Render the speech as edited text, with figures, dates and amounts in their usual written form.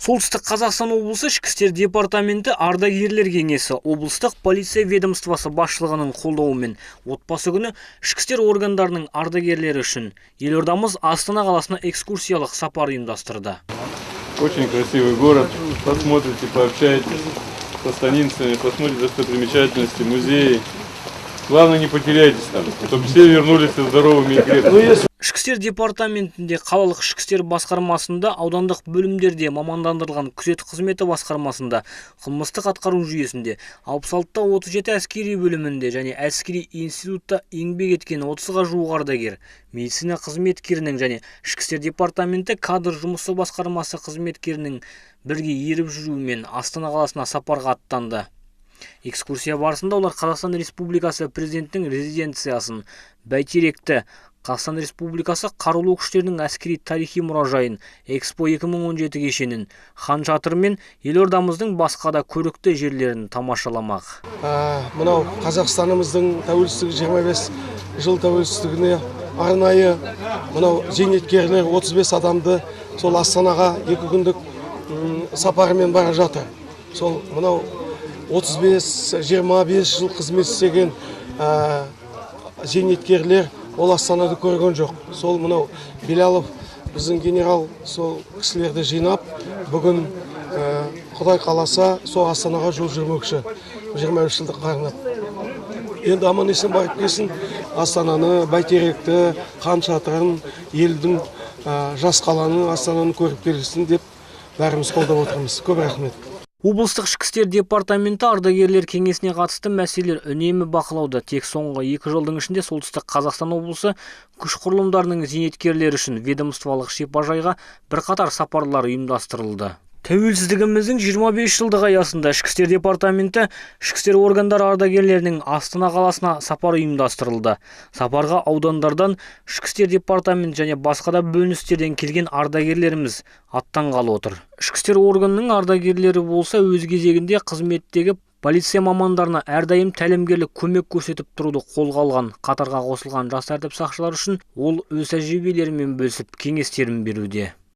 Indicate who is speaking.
Speaker 1: Солтүстік Қазақстан облысы Ішкі істер департаменті ардагерлер кеңесі облыстық полиция ведомствосы басшылығының қолдауымен отбасы күні ішкі істер органдарының ардагерлері үшін елордамыз Астана қаласына экскурсиялық сапар ұйымдастырды.
Speaker 2: Очень красивый город. Посмотрите, пообщайтесь с астанинцами, посмотрите достопримечательности, музеи. Главное, не потеряйтесь там, чтобы все вернулись здоровыми и крепкими.
Speaker 1: Ішкі істер департаментінде, қалалық ішкі істер басқармасында, аудандық бөлімдерде, мамандандырылған күзет қызметі басқармасында, қылмыстық атқару жүйесінде, 66-37 әскери бөлімінде және әскери институтта еңбек еткен 30-ға жуық ардагер, медицина қызметкерінің және Ішкі істер департаменті кадр жұмысы басқармасы қызметкерінің бірге еріп жүруімен Астана қаласына сапарға аттанды. Экскурсия барысында олар Қазақстан Республикасы Президентінің резиденциясын, Бәйтеректі, Қазақстан Республикасы Қарулы Күштерінің әскери тарихи мұражайын, Экспо 2017 кешенін, Хан шатыры мен елордамыздың басқа да көрікті жерлерін тамашаламақ.
Speaker 3: Мынау Қазақстанымыздың тәуелсіздігі, 25 жыл тәуелсіздігіне арнайы мынау зейнеткерлер 35 адамды сол Астанаға 2 күндік сапармен бара жатыр. Сол мынау 35-25 жыл қызмет істеген зейнеткерлер ол Астанады көрген жоқ. Сол мынау Белялов біздің генерал сол кісілерді жинап, бүгін Құдай қаласа, сол Астанаға жол жүрмекші 25 жылдыққа арнап. Енді аман есен барып келсін, Астананы, Бәйтеректі, Хан шатырын, елдің жас қаланы, Астананы көріп келсін деп бәріміз қолдап отырмыз. Көп рахмет.
Speaker 1: Облыстық ішкі істер департаменті ардагерлер кеңесіне қатысты мәселелер үнемі бақылауда. Тек соңғы 2 жылдың ішінде Солтүстік Қазақстан облысы күш құрылымдарының зейнеткерлері үшін ведомстволық шипажайға бірқатар сапарлар ұйымдастырылды. Тәуелсіздігіміздің 25 жылдығы аясында Ішкі істер департаменті, ішкі істер органдары ардагерлерінің Астана қаласына сапар ұйымдастырылды. Сапарға аудандардан, Ішкі істер департаменті және басқа да бөліністерден келген ардагерлеріміз аттанғалы отыр. Ішкі істер органының ардагерлері болса, өз кезегінде қызметтегі полиция мамандарына әрдайым тәлімгерлік көмек көрсетіп тұруды қолға алған. Қатарға қосылған жас тәртіп сақшылар үшін ол өз тәжірибелерімен бөлісіп, кеңестерін беруде.